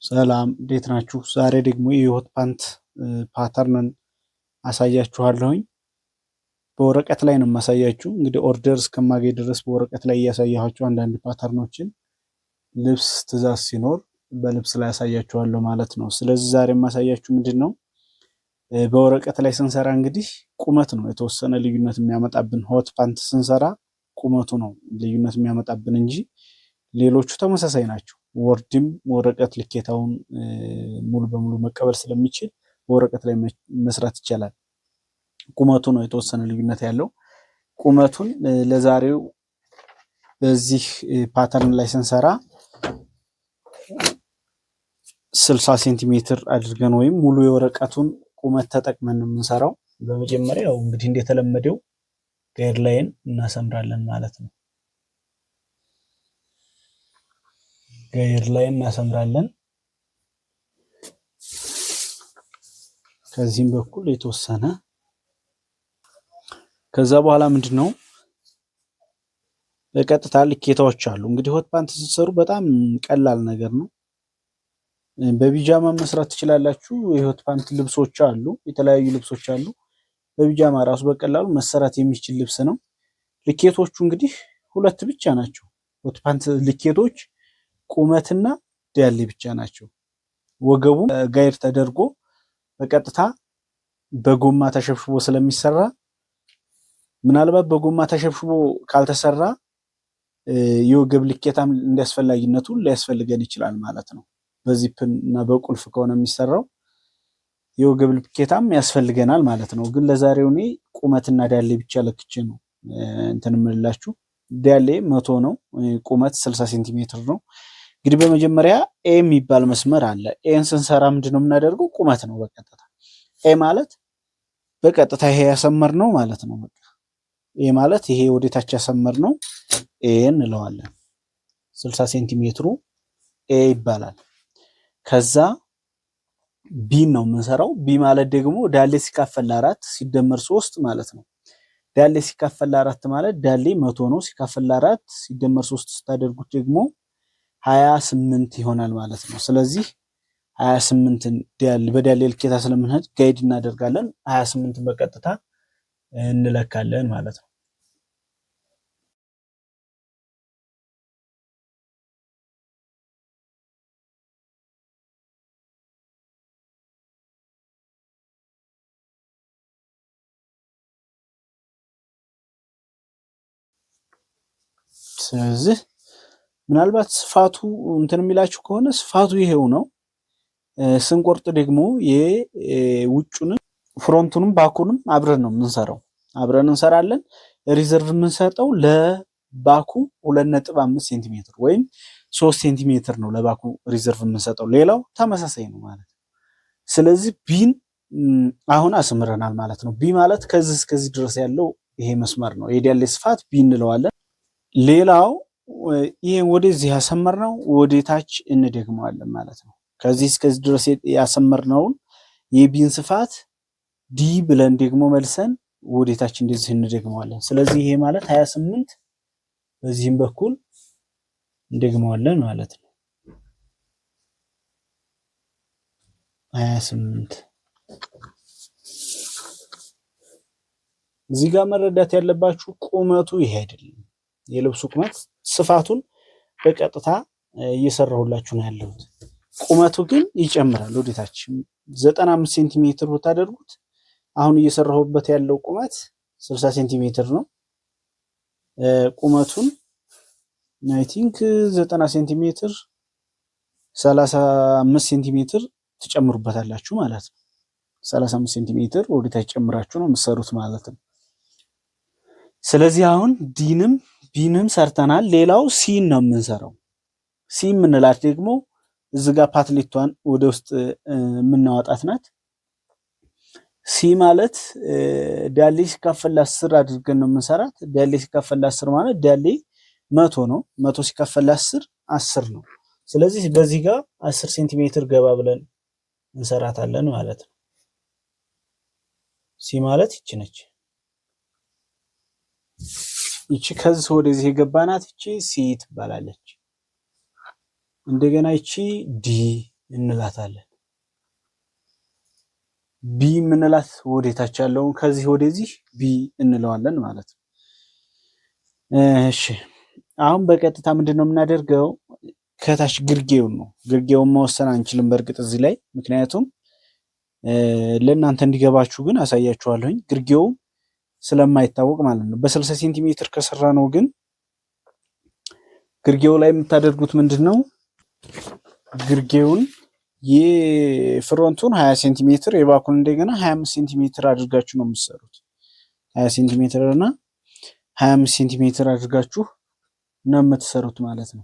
ሰላም እንዴት ናችሁ? ዛሬ ደግሞ የ hot pant pattern ን አሳያችኋለሁኝ። በወረቀት ላይ ነው የማሳያችሁ። እንግዲህ order እስከማገኝ ድረስ በወረቀት ላይ እያሳያኋችሁ አንዳንድ pattern ኦችን ልብስ ትዕዛዝ ሲኖር በልብስ ላይ አሳያችኋለሁ ማለት ነው። ስለዚህ ዛሬ የማሳያችሁ ምንድን ነው፣ በወረቀት ላይ ስንሰራ እንግዲህ ቁመት ነው የተወሰነ ልዩነት የሚያመጣብን። hot pant ስንሰራ ቁመቱ ነው ልዩነት የሚያመጣብን እንጂ ሌሎቹ ተመሳሳይ ናቸው። Word ም ወረቀት ልኬታውን ሙሉ በሙሉ መቀበል ስለሚችል በወረቀት ላይ መስራት ይቻላል። ቁመቱ ነው የተወሰነ ልዩነት ያለው። ቁመቱን ለዛሬው በዚህ pattern ላይ ስንሰራ 60 ሴንቲሜትር አድርገን ወይም ሙሉ የወረቀቱን ቁመት ተጠቅመን ነው የምንሰራው። በመጀመሪያ ያው እንግዲህ እንደተለመደው guideline እናሰምራለን ማለት ነው። guideline እናሰምራለን። ከዚህም በኩል የተወሰነ ከዛ በኋላ ምንድን ነው በቀጥታ ልኬታዎች አሉ። እንግዲህ hot pant ስትሰሩ በጣም ቀላል ነገር ነው። በቢጃማ መስራት ትችላላችሁ። የ hot pant ልብሶች አሉ፣ የተለያዩ ልብሶች አሉ። በቢጃማ ራሱ በቀላሉ መሰራት የሚችል ልብስ ነው። ልኬቶቹ እንግዲህ ሁለት ብቻ ናቸው። hot pant ልኬቶች ቁመትና ዳሌ ብቻ ናቸው። ወገቡ guide ተደርጎ በቀጥታ በጎማ ተሸብሽቦ ስለሚሰራ ምናልባት በጎማ ተሸብሽቦ ካልተሰራ የወገብ ልኬታም እንዲያስፈላጊነቱ ሊያስፈልገን ይችላል ማለት ነው። በዚፕ እና በቁልፍ ከሆነ የሚሰራው የወገብ ልኬታም ያስፈልገናል ማለት ነው። ግን ለዛሬው እኔ ቁመትና ዳሌ ብቻ ለክቼ ነው እንትን የምልላችሁ። ዳሌ 100 ነው፣ ቁመት 60 ሴንቲሜትር ነው። እንግዲህ በመጀመሪያ A የሚባል መስመር አለ። A ን ስንሰራ ምንድነው የምናደርገው? ቁመት ነው በቀጥታ። A ማለት በቀጥታ ይሄ ያሰመር ነው ማለት ነው። በቃ A ማለት ይሄ ወደታች ያሰመር ነው A እንለዋለን። 60 ሴንቲሜትሩ A ይባላል። ከዛ B ን ነው የምንሰራው። B ማለት ደግሞ ዳሌ ሲካፈል ለአራት ሲደመር ሶስት ማለት ነው። ዳሌ ሲካፈል ለአራት ማለት ዳሌ 100 ነው። ሲካፈል ለአራት ሲደመር ሶስት ስታደርጉት ደግሞ 28 ይሆናል ማለት ነው። ስለዚህ 28ን በዳሌ ልኬታ ስለምንሄድ guide እናደርጋለን። 28ን በቀጥታ እንለካለን ማለት ነው። ስለዚህ ምናልባት ስፋቱ እንትን የሚላችሁ ከሆነ ስፋቱ ይሄው ነው። ስንቆርጥ ደግሞ የውጩንም front ኡንም back ኡንም አብረን ነው የምንሰራው፣ አብረን እንሰራለን። reserve የምንሰጠው ለ back ኡ 2.5 ሴንቲሜትር ወይም 3 ሴንቲሜትር ነው ለ back ኡ reserve የምንሰጠው። ሌላው ተመሳሳይ ነው ማለት ነው። ስለዚህ B ን አሁን አስምረናል ማለት ነው። B ማለት ከዚህ እስከዚህ ድረስ ያለው ይሄ መስመር ነው። የዳሌ ስፋት B እንለዋለን። ሌላው ይሄን ወደዚህ ያሰመርነው ወደ ታች እንደግመዋለን ማለት ነው። ከዚህ እስከዚህ ድረስ ያሰመርነውን የ B ን ስፋት D ብለን ደግሞ መልሰን ወደ ታች እንደዚህ እንደግመዋለን። ስለዚህ ይሄ ማለት 28 በዚህም በኩል እንደግመዋለን ማለት ነው። 28 እዚህ ጋር መረዳት ያለባችሁ ቁመቱ ይሄ አይደለም። የልብሱ ቁመት ስፋቱን በቀጥታ እየሰራሁላችሁ ነው ያለሁት። ቁመቱ ግን ይጨምራል ወደታች 95 ሴንቲሜትር ብታደርጉት አሁን እየሰራሁበት ያለው ቁመት 60 ሴንቲሜትር ነው። ቁመቱን I think 90 ሴንቲሜትር 35 ሴንቲሜትር ትጨምሩበታላችሁ ማለት ነው። 35 ሴንቲሜትር ወደታች ጨምራችሁ ነው የምትሰሩት ማለት ነው። ስለዚህ አሁን D ንም B ንም ሰርተናል። ሌላው C ን ነው የምንሰራው። C የምንላት ደግሞ እዚህ ጋር ፓትሌቷን ወደ ውስጥ የምናወጣት ናት። C ማለት ዳሌ ሲካፈል ለአስር አድርገን ነው የምንሰራት። ዳሌ ሲካፈል ለአስር ማለት ዳሌ 100 ነው። 100 ሲካፈል ለአስር 10 ነው። ስለዚህ በዚህ ጋር 10 ሴንቲሜትር ገባ ብለን እንሰራታለን ማለት ነው። C ማለት ይቺ ነች። ይቺ ከዚህ ወደዚህ የገባናት ይቺ C ትባላለች። እንደገና ይቺ D እንላታለን። B የምንላት ወደታች ያለውን ከዚህ ወደዚህ B እንለዋለን ማለት ነው። እሺ አሁን በቀጥታ ምንድን ነው የምናደርገው? ከታች ግርጌውን ነው። ግርጌውን መወሰን አንችልም በእርግጥ እዚህ ላይ ምክንያቱም ለእናንተ እንዲገባችሁ ግን አሳያችኋለሁኝ። ግርጌው ስለማይታወቅ ማለት ነው። በ60 ሴንቲሜትር ከሰራ ነው ግን ግርጌው ላይ የምታደርጉት ምንድን ነው? ግርጌውን የ front ኡን 20 ሴንቲሜትር የ back ኡን እንደገና 25 ሴንቲሜትር አድርጋችሁ ነው የምትሰሩት። 20 ሴንቲሜትር እና 25 ሴንቲሜትር አድርጋችሁ ነው የምትሰሩት ማለት ነው።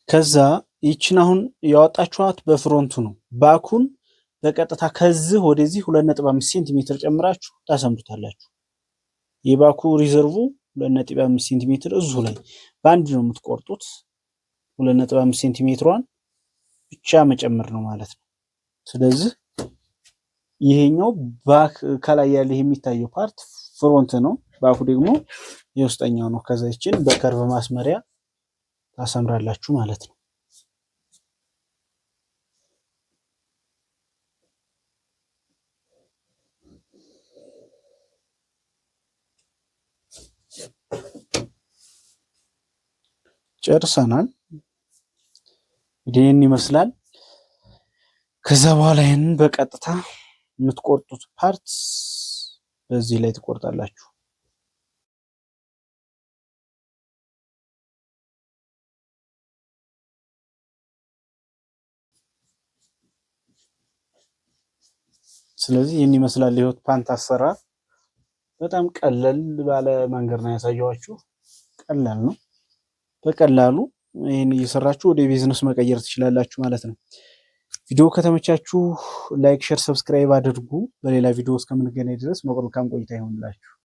ከዛ ይችን አሁን ያወጣችኋት በ front ኡ ነው። back ኡን በቀጥታ ከዚህ ወደዚህ 2.5 ሴንቲሜትር ጨምራችሁ ታሰምሩታላችሁ። የ back ኡ reserve 2.5 ሴንቲሜትር እዙ ላይ በአንድ ነው የምትቆርጡት። 2.5 ሴንቲሜትሯን ብቻ መጨመር ነው ማለት ነው። ስለዚህ ይሄኛው back ከላይ ያለ የሚታየው part front ነው። back ኡ ደግሞ የውስጠኛው ነው። ከዛ ይችን በ curve ማስመሪያ ታሰምራላችሁ ማለት ነው። ጨርሰናል። እንግዲህ ይህን ይመስላል። ከዛ በኋላ ይህንን በቀጥታ የምትቆርጡት part በዚህ ላይ ትቆርጣላችሁ። ስለዚህ ይህን ይመስላል የ hot pant አሰራር። በጣም ቀለል ባለ መንገድ ነው ያሳየኋችሁ። ቀላል ነው። በቀላሉ ይህን እየሰራችሁ ወደ ቢዝነስ መቀየር ትችላላችሁ ማለት ነው። ቪዲዮ ከተመቻችሁ like፣ share፣ subscribe አድርጉ። በሌላ ቪዲዮ እስከምንገናኝ ድረስ መልካም ቆይታ ይሆንላችሁ።